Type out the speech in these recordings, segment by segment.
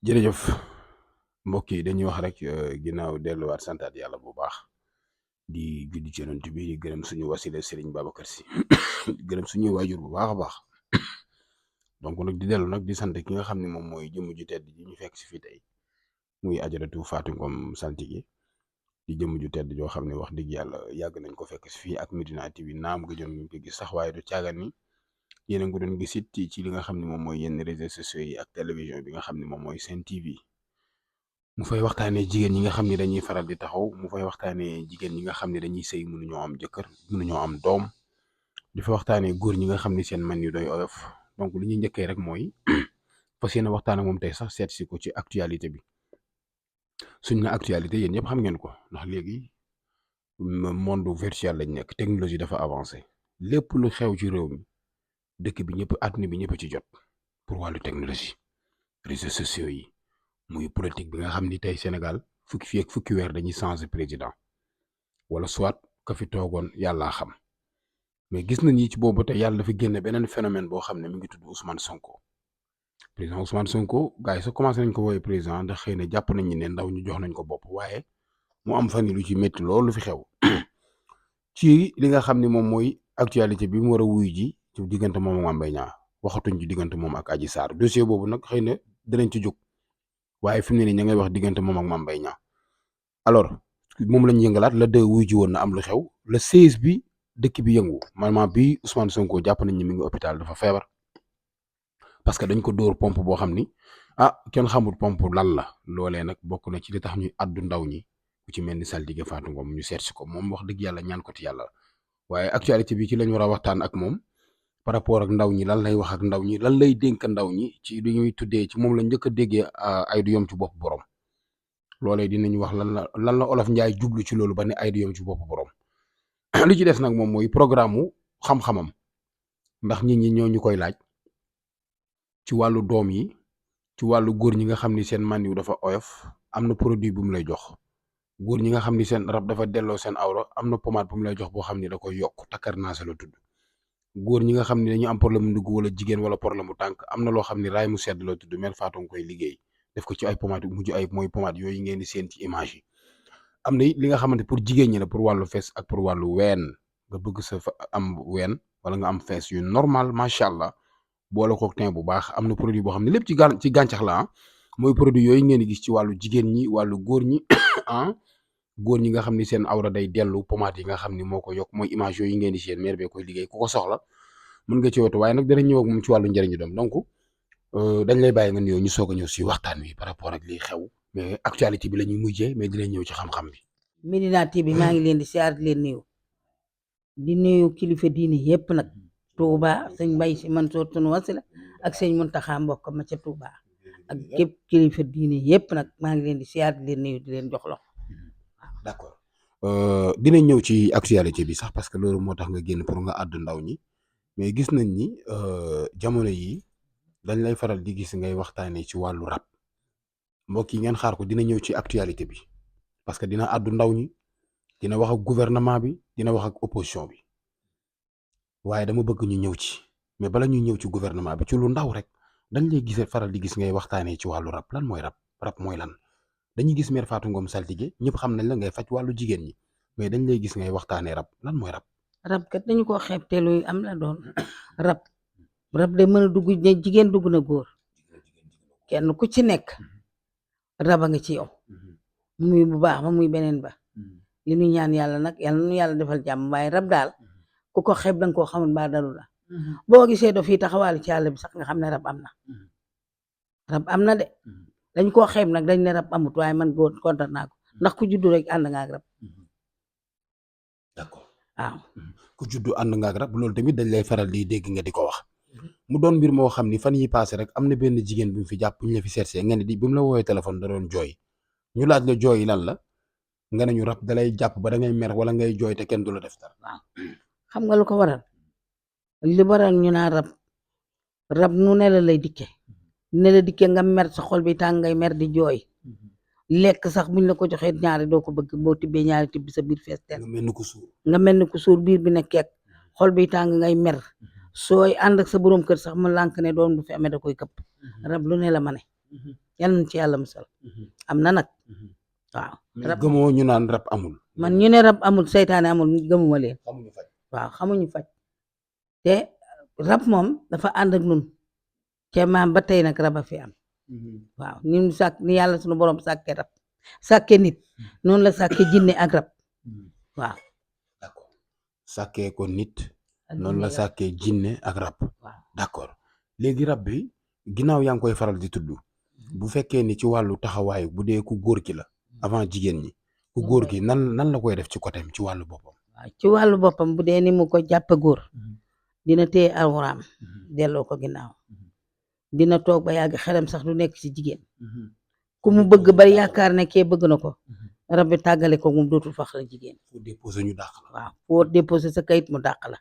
jërëjëf mbokk yi dañuy wax rek ginnaaw delluwaat santaat yàlla bu baax di julli ci Yonent bi di gërëm suñu wasila Serigne Babacar Sy di gërëm suñuy waajur bu baax a baax donc nag di dellu nag di sant ki nga xam ne moom mooy jëmm ju tedd ji ñu fekk si fii tey muy ajaratu Fatou Ngom Saltigué di jëmm ju tedd joo xam ne wax dëgg yàlla yàgg nañ ko fekk si fii ak Medina TV naam gëjoon ñu ko gis sax waaye du caagan ni yéen a ngi ko doon gis it ci li nga xam ne moom mooy yenn réseaux sociaux yi ak télévision bi nga xam ne moom mooy Sen TV. mu fay waxtaanee jigéen ñi nga xam ne dañuy faral di taxaw mu fay waxtaanee jigéen ñi nga xam ne dañuy sëy mënuñoo am jëkkër mënuñoo am doom di fa waxtaanee góor ñi nga xam ne seen man yu doy oyof donc li ñuy njëkkee rek mooy fas yéene waxtaan ak moom tey sax seet si ko ci actualité bi suñ na actualité yéen ñëpp xam ngeen ko ndax léegi monde virtuel lañ nekk technologie dafa avancé lépp lu xew ci réew mi dëkk bi ñëpp àdduna bi ñëpp ci jot pour wàllu technologie réseaux sociaux yi. muy politique bi nga xam ni tey Sénégal fukki weer dañuy changer président wala soit ka fi toogoon yàllaa xam mais gis nañ ni ci boobu te yàlla dafa génne beneen phénomène boo xam ne mi ngi tudd Ousmane Sonko président Ousmane Sonko gars yi sax commencé nañ ko woowee président ndax xëy na jàpp nañ ne ndaw ñu jox nañ ko bopp waaye mu am fan yi lu ci métti loolu lu fi xew ci li nga xam ne moom mooy actualité bi mu war a wuyu ji ci diggante moom ak Mame Mbaye Niang waxatuñ ci diggante moom ak Adji Sarr dossier boobu nag xëy na dinañ ci jóg. waaye fi mu ne nii ña ngay wax diggante moom ak Mame Mbaye Niang alors moom lañ yëngalaat la 2 wuy ji woon na am lu xew le 16 bi dëkk bi yëngu maanaam bi Ousmane Sonko jàpp nañ ni mi ngi hôpital dafa feebar parce que dañ ko dóor pompe boo xam ni kenn xamul pompe lan la loolee nag bokk na ci li tax ñuy addu ndaw ñi ku ci mel ni Saltigué Fatou Ngom ñu seet si ko moom wax dëgg yàlla ñaan ko ci yàlla waaye actualité bi ci lañ war a waxtaan ak moom par rapport ak ndaw ñi lan lay wax ak ndaw ñi lan lay dénk ndaw ñi ci li ñuy tuddee ci moom la njëkk a déggee ay du yom ci bopp borom loolee dinañ wax lan la olof Njaay jublu ci loolu ba ne ay du yom ci bopp borom li ci des nag moom mooy programme mu xam-xamam ndax nit ñi ñoo ñu koy laaj ci wàllu doom yi ci wàllu góor ñi nga xam ni seen man yu dafa oyof am na produit bu mu lay jox góor ñi nga xam ni seen rab dafa delloo seen awra am na pommade bu mu lay jox boo xam ni da koy yokk takkar naa sa la tudd. góor ñi nga xam ne dañu am problème mu ndugg wala jigéen wala problème mu tànk am na loo xam ne raay mu sedd la tudd mère Fatou nga koy liggéey def ko ci ay pommade mujj ay mooy pommade yooyu ngeen di seen ci image yi am na li nga xamante pour jigéen ñi la pour wàllu fees ak pour wàllu ween nga bëgg sa am ween wala nga am fees yu normal macha allah boole kook teint bu baax am na produit boo xam ne lépp ci gàncax la mooy produit yooyu ngeen di gis ci wàllu jigéen ñi wàllu góor ñi góor ñi nga xam ni seen awra day dellu pommade yi nga xam ni moo ko yokk mooy image yooyu ngeen di seen mère bee koy liggéey ku ko soxla mën nga ci woote waaye nag danañ ñëw ak moom ci wàllu njëriñu doom donc dañ lay bàyyi nga nuyoo ñu soog a ñëw si waxtaan wi par rapport ak liy xew mais actualité bi la ñuy mujjee mais dinañ ñëw ci xam-xam bi. Medina TV maa ngi leen di siyaar di leen nuyu di nuyu kilifa diini yëpp nag Touba sëñ Mbaye Sy Mansour sunu wasila ak sëñ Muntaxa mbokk ma ca Touba ak képp kilifa diini yëpp nag maa ngi leen di siyaar di leen nuyu di leen jox loxo. d'accord dinañ ñëw ci actualité bi sax parce que loolu moo tax nga génn pour nga àddu ndaw ñi. mais gis nañ ni jamono yi dañ lay faral di gis ngay waxtaanee ci wàllu rap mbokk yi ngeen xaar ko dina ñëw ci actualité bi parce que dina àddu ndaw ñi dina wax ak gouvernement bi dina wax ak opposition bi waaye dama bëgg ñu ñëw ci mais bala ñuy ñëw ci gouvernement bi ci lu ndaw rek dañ lay gisee faral di gis ngay waxtaanee ci wàllu rap lan mooy rap mooy lan dañuy gis mère Fatou Ngom Saltigué ñëpp xam nañ la ngay faj wàllu jigéen ñi mais dañ lay gis ngay waxtaanee rap lan mooy rap. rab kat dañu ko xeeb te luy am la doon rab de mën a dugg jigéen dugg na góor kenn ku ci nekk raba nga ci yow muy bu baax ba muy beneen ba li ñu ñaan yàlla nag yàlla nu yàlla defal jàmm waaye rab daal ku ko xeeb danga koo xamul ba dalu la boo gisee do fii taxawaalu ci àll bi sax nga xam ne rab am na de dañ koo xeeb nag dañ ne rab amut waaye man góor kontaan naa ko ndax ku juddu rek ànd nga ak rab. d'accord. waaw ku juddu ànd nga ak rab loolu tamit dañ lay faral di dégg nga di ko wax mu doon mbir moo xam ni fan yi passé rek am na benn jigéen bu mu fi jàpp ñu la fi seetsee nga ne bi mu la woowee téléphone da doon jooy ñu laaj la jooy yi lan la nga ne ñu rab dalay jàpp ba da ngay mer wala ngay jooy te kenn du la def dara. waaw xam nga lu ko waral li waral ñu naan rab nu ne la lay dikke nga mer sa xol bi tàng ngay mer di jooy lekk sax buñ la ko joxee ñaari doo ko bëgg boo tibbee ñaari tibb sa biir fees tel nga mel ni ku suur biir bi ne keek xol bi tàng ngay mer sooy ànd ak sa borom kër sax mu lànk ne doom du fi amee da koy këpp rab lu ne la ma ne yal nañ ci yàlla musal am na nag waaw mais gëmoo ñu naan rab amul. man ñu ne rab amul seytaane amul gëmuma leen xamuñu faj. waaw xamuñu faj te rab moom dafa ànd ak nun te maam ba tey nag rab a fi am waaw ni yàlla suñu borom sàkke rab sàkke nit noonu la sàkke jinne ak rab waaw d'accord sàkkee ko nit noonu la sàkkee jinne ak rab d'accord léegi rab bi ginnaaw yaa ngi koy faral di tudd bu fekkee ni ci wàllu taxawaay bu dee ku góor ki la avant jigéen ñi ku góor gi nan la koy def ci côté ci wàllu boppam. waaw ci wàllu boppam bu dee ni mu ko jàppe góor dina téye alxuraan delloo ko ginnaaw dina toog ba yàgg xelam sax du nekk ci jigéen ku mu bëgg ba yaakaar ne kee bëgg na ko rab bi tàggale ko mu dootul fax la jigéen. foo déposé ñu dàq la. waaw foo déposé sa kayit mu dàq la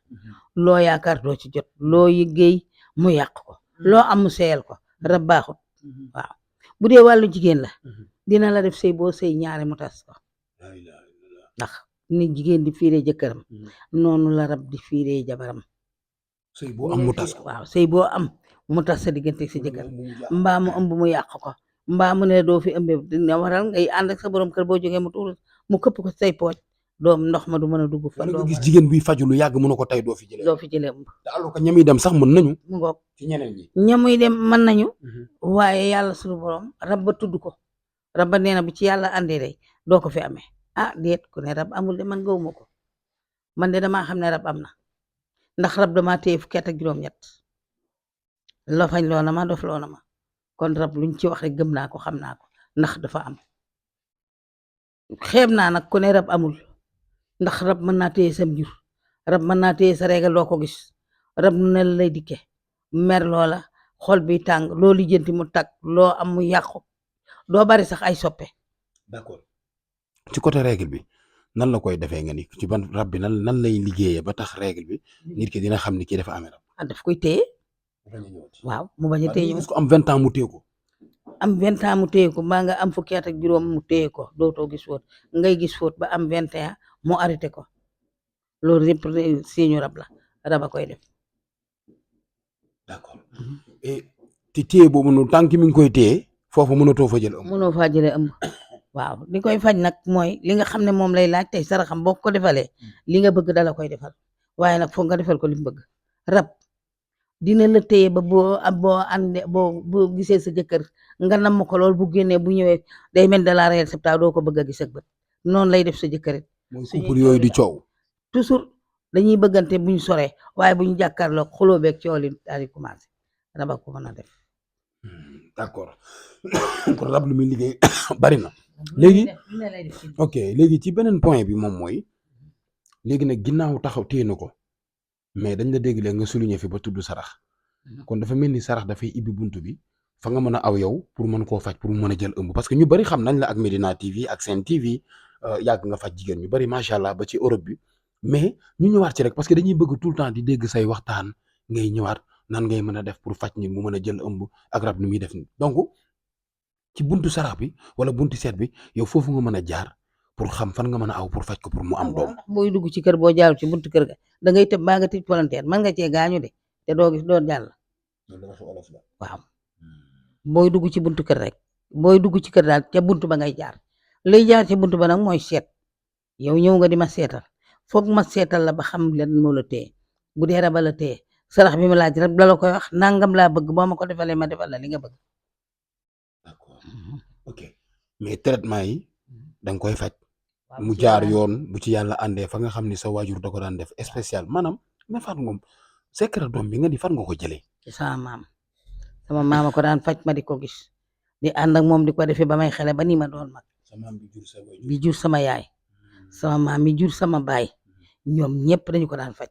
loo yaakaar doo ci jot loo liggéey mu yàq ko loo am mu seyal ko rab baaxut waaw bu dee wàllu jigéen la dina la def sëy boo sëy ñaare mu tas ko ndax ni jigéen di fiiree jëkkëram noonu la rab di fiiree jabaram. sëy boo am mu tas ko waaw sëy boo am mu tas sa diggante sa jëkkër mbaa mu ëmb mu yàq ko mbaa mu ne doo fi ëmbee dina waral ngay ànd ak sa borom kër boo jógee mu tuur mu këpp ko say pooj doom ndox ma du mën a dugg fa. nga gis jigéen buy faju lu yàgg mën ko tey doo fi jëlee ëmb. te alors que ñamuy dem sax mën nañu. mu ngoog ci ñeneen ñi ñamuy dem mën nañu. waaye yàlla suñu borom rab ba tudd ko rab ba nee na bu ci yàlla àndee day doo ko fi amee ah déet ku ne rab amul de man gawuma ko man de damaa xam ne rab am na ndax rab damaa téye fukki at ak juróom-ñett lofañ loona ma dof loona ma kon rab luñ ci wax rek gëm naa ko xam naa ko ndax dafa am xeeb naa nag ku ne rab amul ndax rab mën naa téye sam jur rab mën naa téye sa régal doo ko gis rab nu ne la lay dikke mer loola xol bi tàng loo lijjanti mu tag loo am mu yàqu doo bari sax ay soppe. d'accord ci côté règle bi nan la koy defee nga ni ci ban rab bi nan lay liggéeyee ba tax règle bi nit ki dina xam ni kii dafa amee rab. daf koy téye waaw mu bañ a téye ko am 20 ans mu téye ko. am 20 ans mu téye ko mbaa nga am fukki at ak juróom mu téye ko dootoo gis fóot ngay gis fóot ba am 21 mu arrêté ko loolu yëpp signe rab la rab a koy def. d'accord et te téye boobu noonu tànk mi ngi koy téye foofu mënatoo fa jël ëmb. mënoo faa jëlee ëmb waaw li koy faj nag mooy li nga xam ne moom lay laaj tey saraxam boo ko defalee li nga bëgg dala koy defal waaye nag foog nga defal ko li mu bëgg rab dina la téye ba boo gisee sa jëkkër nga namm ko lool bu génnee bu ñëwee day mel da la réel septa doo ko bëgg a gis ak bët noonu lay def sa jëkkërit. mooy couple yooyu di coow. toujours dañuy bëggante buñ soree waaye buñ jàkkaarloo xuloo beeg coow li daal di commencé rab ko mën a def. d'accord kon rab lu muy liggéey bari na. léegi ok léegi ci beneen point bi moom mooy léegi nag ginnaaw taxaw téye na ko mais dañ la dégg léegi nga souligner fi ba tudd sarax kon dafa mel ni sarax dafay ibbi buntu bi fa nga mën a aw yow pour mën koo faj pour mu mën a jël ëmb parce que ñu bari xam nañ la ak Medina TV ak Sen TV yàgg nga faj jigéen ñu bari macha allah ba ci Europe bi mais ñu ñëwaat ci rek parce que dañuy bëgg tout le temps di dégg say waxtaan ngay ñëwaat nan ngay mën a def pour faj ni mu mën a jël ëmb ak rab ni muy def ni donc ci buntu sarax bi wala buntu seet bi yow foofu nga mën a jaar pour xam fan nga mën a aw pour faj ko pour mu am doom. booy dugg ci kër boo jaarul ci buntu kër ga da ngay tëb baa nga tëj volontaire mën nga cee gaañu de te doo gis doo jàll. waaw booy dugg ci buntu kër rek booy dugg ci kër daal ca buntu ba ngay jaar lay jaar ci buntu ba nag mooy seet yow ñëw nga di ma seetal foog ma seetal la ba xam lan moo la téye bu dee raba la téye sarax bi ma laaj rek la koy wax nangam laa bëgg boo ma ko defalee ma defal la li nga bëgg. d'accord ok mais traitement yi da nga koy faj mu jaar yoon bu ci yàlla àndee fa nga xam ni sa waajur da ko daan def spécial maanaam mais Fatou Ngom secret doom bi nga di fan nga ko jëlee. ci sama maama ko daan faj ma di ko gis di ànd ak moom di ko defee ba may xale ba nii ma doon mag. sa maam bi jur sama yaay sama maam mi jur sama baay ñoom ñëpp dañu ko daan faj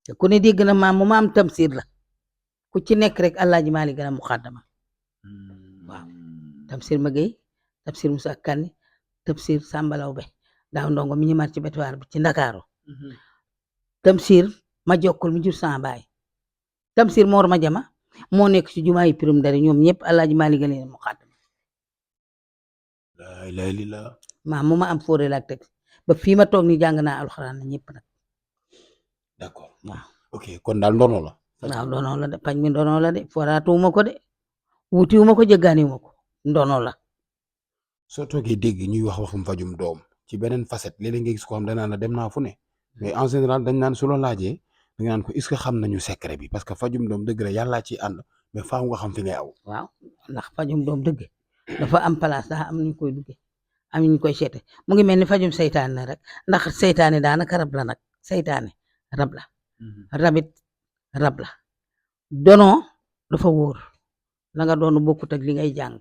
te ku ne dégg na maam mu maam Tamsir la ku ci nekk rek Alaaji Maalik gën a muqaddama waaw Tamsir Magey Tamsir Musa Kanni Tamsir Sambalaw be daaw ndongo mi ñu mar ci bétuwaar bi ci Ndakaaru Tamsir ma jokkul mi jur sama baay Tamsir Mor ma jama moo nekk ci jumaa yi pirum dara ñoom ñëpp Alaaji Maalik gën a muqaddama la ilaha illallah maam mu ma am fóore la ak teg ba fii ma toog ni jàng naa alxuraan na ñëpp nag. d'accord waaw ok kon daal ndono la. waaw ndono la de pañ mi ndono la de foraatuwuma ko de wutiwuma ko jëggaaniwuma ko ndono la. soo toogee dégg ñuy wax waxum fajum doom ci beneen facette léeg-léeg nga gis ko xam danaan la dem naa fu ne mais en général dañ naan su la laajee da nga naan ko est-ce que xam nañu secret bi parce que fajum doom dëgg la yàllaa ciy ànd mais faaw nga xam fi ngay aw. waaw ndax fajum doom dëgg dafa am place daa am ñu koy duggee am ñu koy seete mu ngi mel ni fajum seytaane la rek ndax seytaane daanaka rab la nag seytaane rab la rabit rab la dono dafa wóor la nga doon bokkut ak li ngay jàng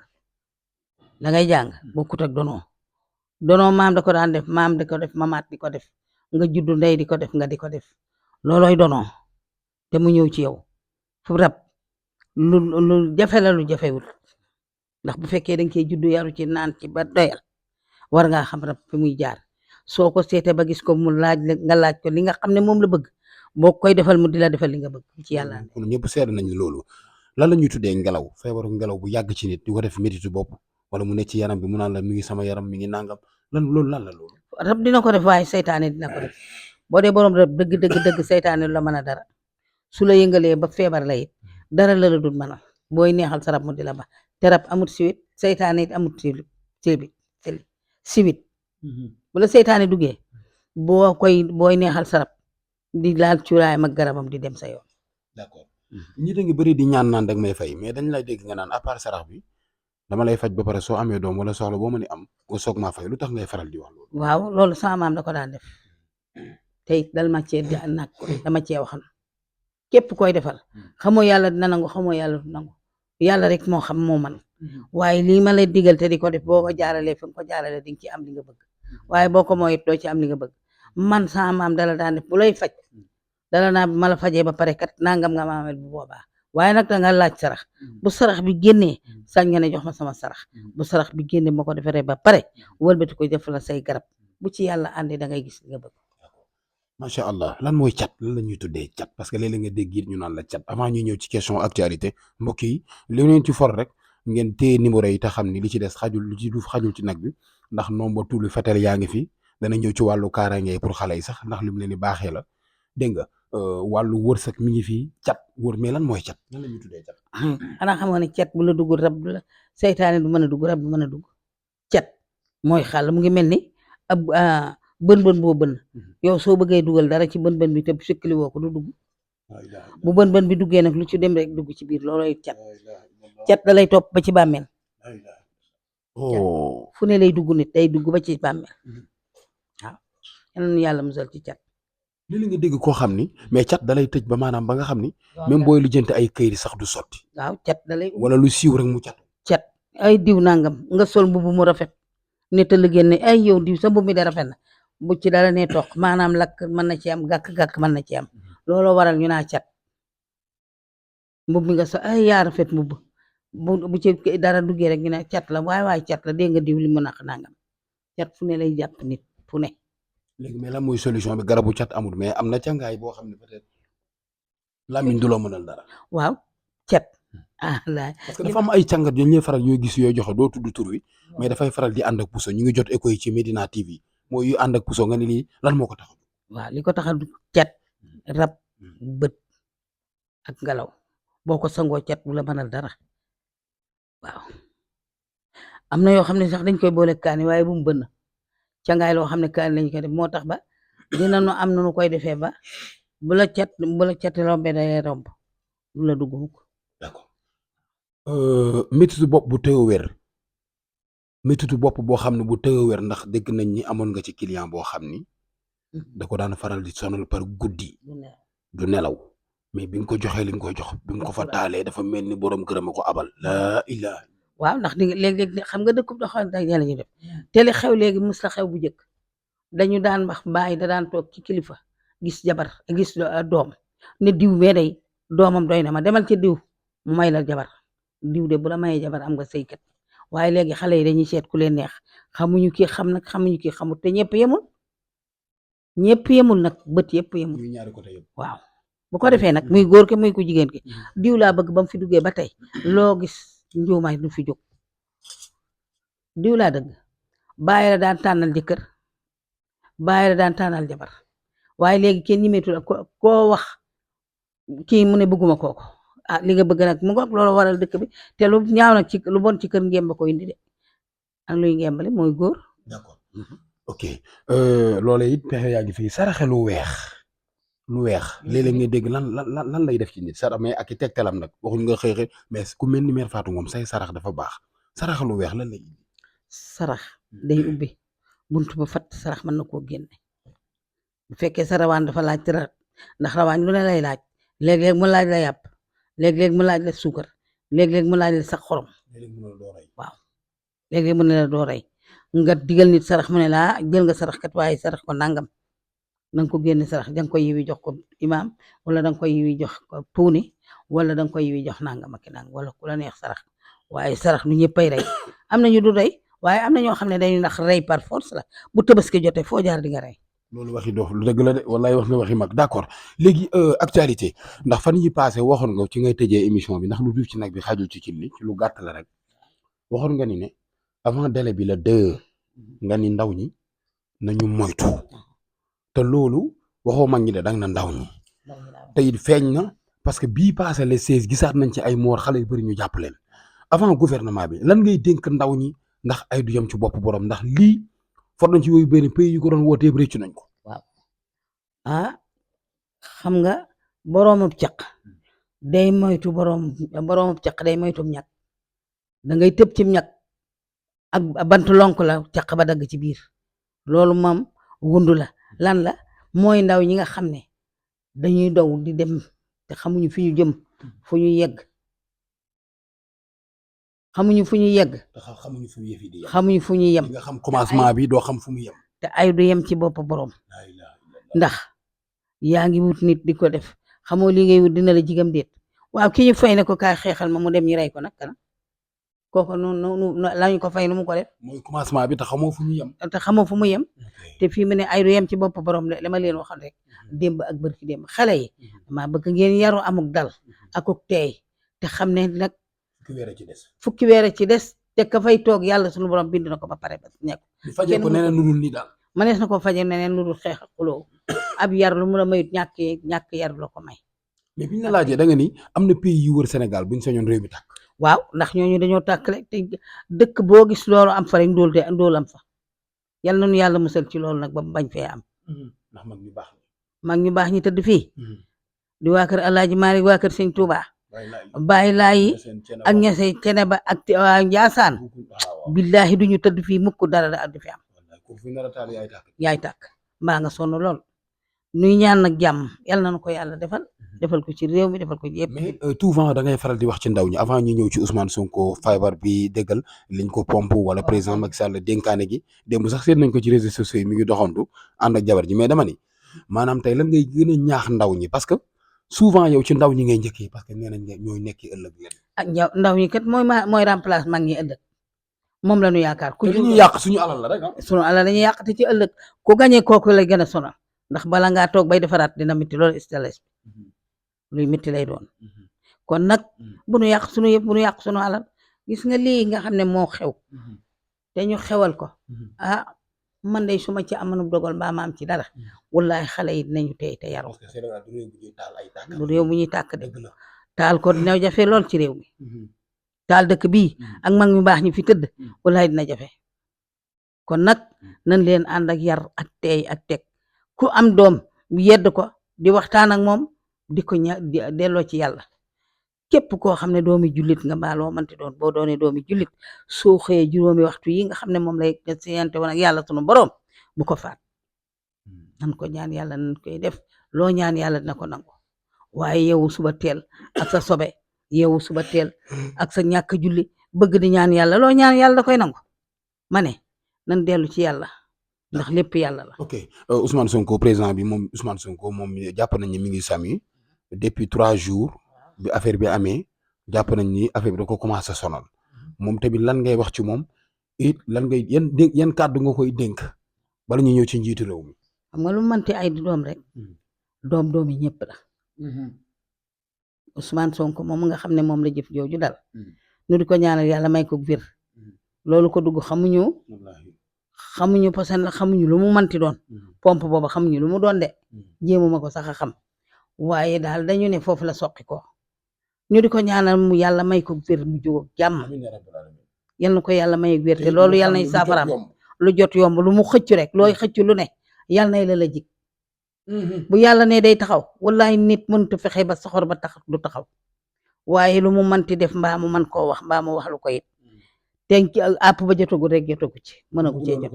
la ngay jàng bokkut ak dono maam da ko daan def maam di ko def mamaat di ko def nga juddu ndey di ko def nga di ko def looloy dono te mu ñëw ci yow fu rab lu jafe la lu jafewul ndax bu fekkee danga cee juddu yaru ci naan ci ba doyal war ngaa xam rab fi muy jaar soo ko seete ba gis ko mu laaj nga laaj ko li nga xam ne moom la bëgg boo koy defal mu di la defal li nga bëgg ci yàlla. kon ñëpp seede nañ loolu lan la ñuy tuddee ngelaw feebaru ngelaw bu yàgg ci nit di ko def métitu bopp wala mu nekk ci yaram bi mu naan la mi ngi sama yaram mi ngi nangam loolu lan la loolu. rab dina ko def waaye seytaane dina ko def boo dee borom rab dëgg seytaane la mën a dara su la yëngalee ba feebar la it dara la dul mën a booy neexal sa rab mu di la ba te rab amut siwit seytaane it amut siwit bu la seytaane duggee booy neexal sa rab di laal cuuraayam ak garabam di dem sa yoon. d'accord ñi da ngi bëri di ñaan naan dag may fay mais dañ lay dégg nga naan à part sarax bi dama lay faj ba pare soo amee doom wala soxla boo mën a am nga soog maa fay lu tax ngay faral di wax loolu. waaw loolu sama maam da ko daan def te it dal ma cee nag dama cee waxal képp koy defal xamoo yàlla dina nangu xamoo yàlla du nangu yàlla rek moo xam moo man waaye lii ma lay digal te di ko def boo ko jaaralee fi nga ko jaaralee di nga ci am li nga bëgg waaye boo ko mooyit doo ci am li nga bëgg man sama maam dala daan def bu lay faj dala naa ma la fajee ba pare kat nangam nga maamel bu boobaa waaye nag da nga laaj sarax bu sarax bi génnee sañ nga ne jox ma sama sarax bu sarax bi génnee moo ko defaree ba pare wëlbati ko def la say garab bu ci yàlla àndee da ngay gis li nga bëgg. macha allah lan mooy cat lan la ñuy tuddee cat parce que léeg-léeg nga dégg ñu naan la cat avant ñuy ñëw ci question actualité mbokk yi li leen ci for rek ngeen téye numéro yi te xam ni li ci des xajul li ci duuf xajul ci nag bi ndax nomba tuulu fetel yaa ngi fi dana ñëw ci wàllu kaaraange pour xale yi sax ndax li mu leen di baaxee la dégg nga wàllu wërsëg mi ngi fii cat wër mais lan mooy cat lan la ñuy tuddee cat. xanaa xamoo ne cat bu la dugg rab la seytaane du mën a dugg rab du mën a dugg cat mooy xàll mu ngi mel ni ab bën boo bën yow soo bëggee dugal dara ci bën bi te sëkkali woo ko du dugg bu bën bi duggee nag lu ci dem rek dugg ci biir looloy cat da lay topp ba ci bàmmeel fu ne lay dugg nit day dugg ba ci bàmmeel waaw yal na yàlla musal ci cat. li nga dégg koo xam ni mais cat da lay tëj ba maanaam ba nga xam ni même booy lijjanti ay këyit sax du sotti. waaw cat da lay wala lu siiw rek mu cat ay diw nangam nga sol mbubu mu rafet ne te la génne ay yow diw sa mbubu mi da rafet na bu ci dara ne toog maanaam lakk mën na ci am gàkk-gàkk mën na ci am looloo waral ñu naa cat mbub mi nga so ay yaa rafet mbubb bu ci dara duggee rek ñu ne cat la waay cat la dégg nga diw li mu naq nangam cat fu ne lay jàpp nit fu ne. léegi mais lan mooy solution bi garabu cat amul mais am na cangaay boo xam ne peut-être làmmiñ du la mënal dara. waaw cat laay parce que dafa am ay càngat yu ñuy faral yoo gis yoo joxe doo tudd tur wi mais dafay faral di ànd ak puso ñu ngi jot écho yi ci Medina TV mooy yu ànd ak puso nga ni lii lan moo ko tax. waaw li ko tax a cat rab bët ak ngelaw boo ko sangoo cat bu la mënal dara waaw am na yoo xam ne sax dañ koy boole kaani waaye bu mu bënn cangaay loo xam ne kaani lañ koy def moo tax ba dinañu am na nu koy defee ba bu la cat rombee day romb du la dugg mukk. d'accord métitu bopp bu tëw a wér métitu bopp boo xam ne bu tëw a wér ndax dégg nañ ni amoon nga ci client boo xam ni da ko daan faral di sonal par guddi du nelaw mais bi nga ko joxee li nga koy jox bi nga ko fa taalee dafa mel ni borom gërëm ko abal laa ilaa. waaw ndax léeg-léeg xam nga dëkk doxal da la ñuy def te li xew léegi mus la xew bu njëkk dañu daan wax bàyyi da daan toog ci kilifa gis jabar gis doom ne diw mee day doomam doy na ma demal ci diw mu may la jabar diw de bu la mayee jabar am nga sëykat waaye léegi xale yi dañuy seet ku leen neex xamuñu kii xam nag xamuñu kii xamut te ñëpp yemul nag bët yëpp yemul waaw bu ko defee nag muy góor ke muy ku jigéen ki diw laa bëgg ba mu fi duggee ba tey loo gis njuumaay du fi jóg diw laa dëgg bàyyi la daan tànnal jëkkër bàyyi la daan tànnal jabar waaye léegi kenn ñimeetu la koo wax kii mu ne bëgguma kooko ah li nga bëgg nag mu ngoog loolu waral dëkk bi te lu ñaaw nag ci lu bon ci kër ngémba ko indi de ak luy ngémbale mooy góor. d'accord ok loolee it pexe yaa ngi fii saraxe lu weex léeg-léeg nga dégg lan lay def ci nit sarax mais ak i tegtalam nag waxuñ nga xëy mais ku mel ni mère Fatou Ngom say sarax dafa baax saraxe lu weex lan lay indi. sarax day ubbi buntu ba fatt sarax mën na koo génne bu fekkee sa rawaan dafa laaj dara ndax rawaan lu ne lay laaj léeg-léeg mu laaj la yàpp léeg-léeg mu laaj la suukar léeg-léeg mu laaj la sax xorom waaw léeg-léeg mu ne la doo rey nga digal nit sarax mu ne laa jël nga sarax kat waaye sarax ko nangam danga ko génne sarax danga koy yiwi jox ko imaam wala danga koy yiwi jox ko tuuni wala danga koy yiwi jox nangam ak nangam wala ku la neex sarax waaye sarax lu ñëppay rey am na ñu du rey waaye am na ñoo xam ne dañuy ndax rey par force la bu Tabaski jotee foo jaar di nga rey. loolu waxi dof lu dëgg la de wallaay wax nga waxi mag d'accord léegi actualité ndax fan yi passé waxoon nga ci ngay tëjee émission bi ndax lu duuf ci nag bi xajul ci li ci lu gàtt la rek waxoon nga ni ne avant délai bi la 2 nga ni ndaw ñi nañu moytu te loolu waxoo mag ñi de danga na ndaw ñi te it feeñ na parce que bii passé les 16 gisaat nañ ci ay moor xale yu bëri ñu jàpp leen avant gouvernement bi lan ngay dénk ndaw ñi ndax ay du yem ci bopp borom ndax lii for nañ ci yooyu benn pays yu ko doon wootee réccu nañ ko. waaw xam nga boroomub caq day moytu boroomub caq day moytu ñag da ngay tëb ci ñag ak bant lonk la caq ba dagg ci biir loolu moom wundu la lan la mooy ndaw ñi nga xam ne dañuy daw di dem te xamuñu fi ñu jëm fu ñu yegg xamuñu fu ñu yegg xamuñu fu ñu yem nga xam commencement bi doo xam fu mu yem te ay du yem ci bopp borom ndax yaa ngi wut nit di ko def xamoo li ngay wut dina la jigam déet waaw ki ñu fay ne ko kaay xeexal ma mu dem ñu rey ko nag kana kooku noonu lañu ko fay nu mu ko def mooy commencement bi te xamoo fu mu yem te fii mu ne ay du yem ci bopp borom de dama leen waxoon rek démb ak bërki démb xale yi dama bëgg ngeen yaru amuk dal akuk teey te xam ne nag fukki weer ci des te ka fay toog yàlla suñu borom bind na ko ba pare ba nekk faje ko neneen lu dul ni daal manees na ko faje neneen lu dul xeex ak xuloo ab yar lu mu la mayut ñàkk yar la ko may mais biñ la laajee da nga ni am na pays yu wër Sénégal buñ sañoon réew mi tàkk waaw ndax ñooñu dañoo tàkkale te dëkk boo gis loolu am fa rek ndóol am fa yal nañu yàlla musal ci loolu nag ba bañ fee am ndax mag ñu baax ñi tëdd fii di waa kër Alaaji Maalik waa kër Sëñ Tuubaa Baay Laay ak ñase cene ba ak waa Njaasaan billaahi duñu tëdd fii mukk dara da du fi am yaay tàkk mbaa nga sonn lool nuy ñaan nag jàmm yal nañu ko yàlla defal ko ci réew mi defal ko ci yëpp. mais souvent da ngay faral di wax ci ndaw ñi avant ñu ñëw ci Ousmane Sonko feebar bi déggal liñ ko pompe wala président Macky Sall dénkaane gi démb sax seet nañ ko ci réseaux sociaux yi mi ngi doxantu ànd ak jabar ji mais dama ni maanaam tey lan ngay gën a ñaax ndaw ñi parce que souvent yow ci ndaw ñi ngay njëkkee parce que nee nañ ñooy nekki ëllëg leen. ndaw ñi kat mooy remplace mag ñi ëllëg moom la ñu yaakaar. ku ñu yàq suñu alal la rek ah. suñu alal la ñuy yàq te ci ëllëg ku gañee kooku la gën a sonal ndax bala ngaa toog bay defaraat dina métti loolu stress luy métti lay doon kon nag bu nu yàq suñu yëpp bu nu yàq suñu alal gis nga lii nga xam ne moo xew te ñu xewal ko man de su ma ci amoon dogal mbaa ma am ci dara wallahi xale yi dinañu tey te yaru du réew bu ñuy tàkk de taal ko dina jafe lool ci réew mi taal dëkk bii ak mag ñu baax ñi fi tëdd wallahi dina jafe kon nag nañ leen ànd ak yar ak teey ak teg ku am doom yedd ko di waxtaan ak moom di ko delloo ci yàlla képp koo xam ne doomi jullit nga mbaa loo mënti doon boo doonee doomi jullit soo xëyee juróomi waxtu yi nga xam ne moom lay siyante woon ak yàlla sunu borom bu ko faat nan ko ñaan yàlla nan koy def loo ñaan yàlla dina ko nangu waaye yeewu suba teel ak sa sobe yeewu suba teel ak sa ñàkk julli bëgg di ñaan yàlla loo ñaan yàlla da koy nangu ma ne nan dellu ci yàlla ndax lépp yàlla la. ok Ousmane Sonko président bi moom Ousmane Sonko moom jàpp nañ ni mi ngi sami depuis 3 jours bi affaire bi amee jàpp nañ ni affaire bi da ko commencé sonal moom tamit lan ngay wax ci moom it lan ngay yan kàddu nga koy dénk bala ñu ñëw ci njiitu réew mi. xam nga lu mënti ay di doom rek doom yi ñëpp la Ousmane Sonko moom nga xam ne moom la jëf jooju dal nu di ko ñaanal yàlla may ko wér loolu ko dugg xamuñu parce que xamuñu lu mu mënti doon pompe booba xamuñu lu mu doon de jéemuma ko sax a xam waaye daal dañu ne foofu la soqi ko ñu di ko ñaanal mu yàlla may ko wér mu jóg jàmm amiin yaa rabbal aalamiin. yal na ko yàlla may wér te Te loolu ñu yal xam nay ne lu jot saafaraam yomb. lu jot yomb lu mu xëcc rek looy xëcc lu ne yal nay la jig bu yàlla ne day taxaw wallahi nit mënut a fexe ba soxor ba tax du taxaw waaye lu mu manti def mbaa mu man koo wax mbaa mu wax lu ko it tenc àpp ba jotagu rek jotagu ci mënagu cee jot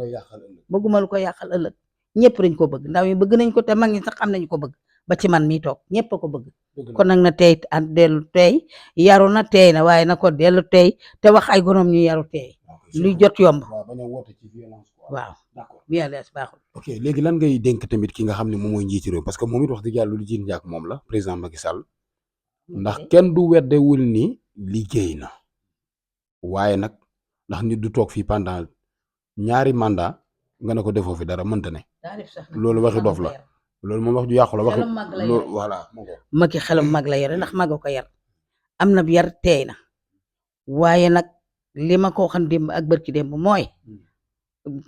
bëgguma lu ko yàqal ëllëg ñëpp dañ ko bëgg ndaw yi bëgg nañ ko te mag ñi sax xam nañ ko bëgg ba ci man mi toog ñëpp a ko bëgg kon nag na tey ak dellu tey yaru na tey na waaye na ko dellu tey te wax ay gonom ñu yaru tey luy jot yomb waaw violence baaxul. ok léegi lan ngay dénk tamit ki nga xam ne moom mooy njiiti réew parce que moom it wax dëgg yàlla lu jiit njaak moom la président Macky Sall ndax kenn du weddewul ni liggéey na waaye nag ndax nit du toog fii pendant ñaari mandat nga ne ko defoo fi dara mënta ne loolu waxi dof la loolu moom wax ju yàqu la waxi loolu voilà Macky xelam mag la yore ndax maga ko yar am na yar teey na waaye nag li ma ko xam démb ak bërki démb mooy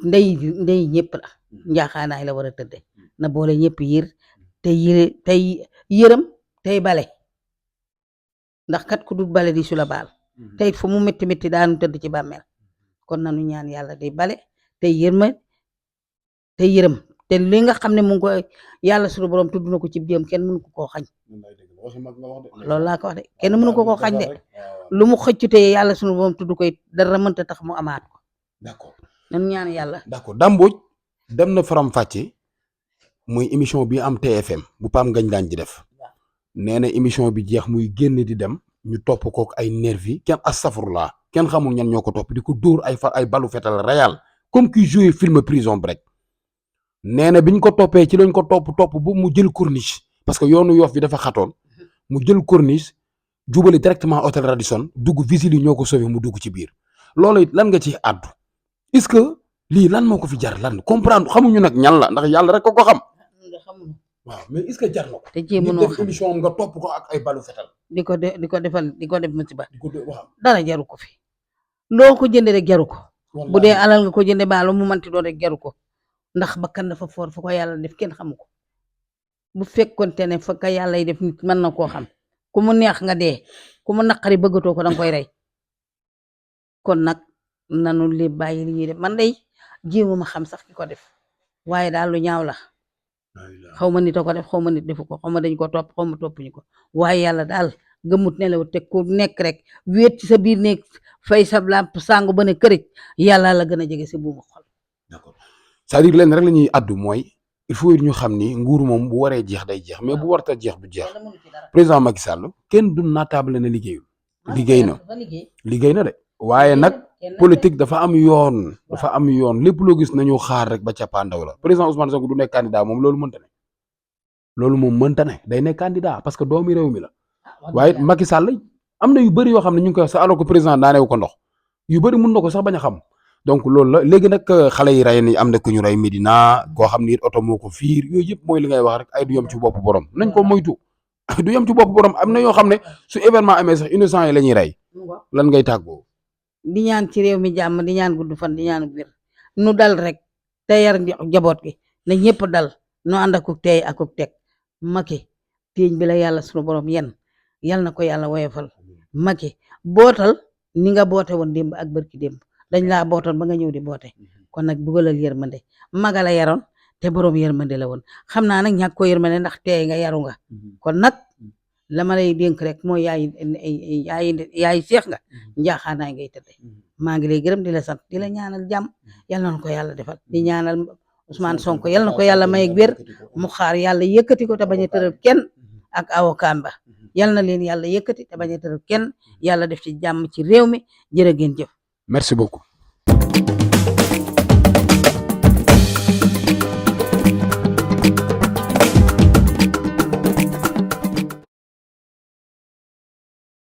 ndey ñëpp la njaaxaanaay la war a tëdde na boole ñëpp yër tey yërëm tey bale ndax kat ku du bale di su la baal tey fu mu métti métti daanu tëdd ci bàmmeel kon nanu ñaan yàlla di bale tey yërëm te li nga xam ne mu ngi ko yàlla suñu borom tudd na ko ci jéem kenn mënu ko koo xañ loolu laa ko wax de kenn mënu ko koo xañ de lu mu xëccute yàlla suñu borom tudd koy dara mënta tax mu amaat ko d'accord nanu ñaan yàlla d'accord Dame Mbodj dem na faram fàcce muy émission bi am TFM bu Pam Ngagne daan ji def nee na émission bi jeex muy génn di dem ñu topp kook ay nervi kenn astafurlaa kenn xamul ñan ñoo ko topp di ko dóor ay balu fetal réel comme qui joué film Prison Break nee na biñ ko toppee ci lañ ko topp bu mu jël corniche parce que yoonu Yoff bi dafa xatoon mu jël corniche jubali directement hôtel Radisson dugg visite yi ñoo ko sauvé mu dugg ci biir loolu it lan nga ci àddu est-ce que lii lan moo ko fi jar lan comprendre xamuñu nag ñan la ndax yàlla rek ko xam waaw mais est-ce que jar na ko te jéemunoo def émission nga topp ko ak ay balu fetal di ko def musiba waaw dara jaru ko fi loo ko jënde rek jaru ko bu dee alal nga ko jënde baalu mu manti doon rek jaru ko ndax bakkan dafa foor fa ko yàlla def kenn xamu ko bu fekkonte ne fa ka yàlla yi def nit mën na koo xam ku mu neex nga dee ku mu naqari bëggatoo ko danga koy rey kon nag nanu li bàyyi li ñuy def man day jéemuma xam sax ki ko def waaye daal lu ñaaw la xaw ma nit a ko def xaw ma nit defu ko xaw ma dañ ko topp xaw ma toppuñu ko waaye yàlla daal gëmut nelaw te ku nekk rek wéet ci sa biir néeg fay sa lamp sangu ba ne kërëj yàlla la gën a jege si buumu xol. d'accord c'est-à-dire lenn rek la ñuy addu mooy il faut ñu xam ni nguur moom bu waree jeex day jeex mais bu warta jeex du jeex président Macky Sall kenn du naatable na liggéeyul liggéey na de waaye nag politique dafa am yoon lépp loo gis nañu xaar rek ba cappaandaw la président Ousmane Sonko du nekk candidat moom loolu mënta ne day nekk candidat parce que doomi réew mi la waaye Macky Sall am na yu bëri yoo xam ne ñu ngi koy wax sax alors que président daaneewu ko ndox yu bëri mun na ko sax bañ a xam donc loolu la léegi nag xale yi rey ni am na ku ñu rey Medina koo xam ni oto moo ko fiir yooyu yëpp mooy li ngay wax rek ay du yem ci bopp borom nañ ko moytu du yem ci bopp borom am na yoo xam ne su événement amee sax innocent yi la ñuy rey lan ngay tàggoo di ñaan ci réew mi jàmm di ñaan gudd fan di ñaan wér nu dal rek te yar jaboot gi na ñëpp dal nu ànd akuk tey akuk teg Macky téeñ bi la yàlla sunu borom yal na ko yàlla woyofal Macky bootal ni nga boote woon démb ak bërki démb dañ laa bootoon ba nga ñëw di boote kon nag dugalal yërmande maga la yaroon te borom yërmande la woon xam naa nag ñàkk ko yërmande ndax tey nga yaru nga kon nag la ma lay dénk rek mooy yaay seex nga njaaxaanaay ngay tëdde maa ngi lay gërëm di la sant di la ñaanal jàmm yal na ko yàlla defal di ñaanal Ousmane Sonko yal na ko yàlla may wér mu xaar yàlla yëkkati ko te bañ a tëral kenn ak avocat ba yal na leen yàlla yëkkati te bañ a tëral kenn yàlla def ci jàmm ci réew mi jërë ngeen jëf. Merci beaucoup.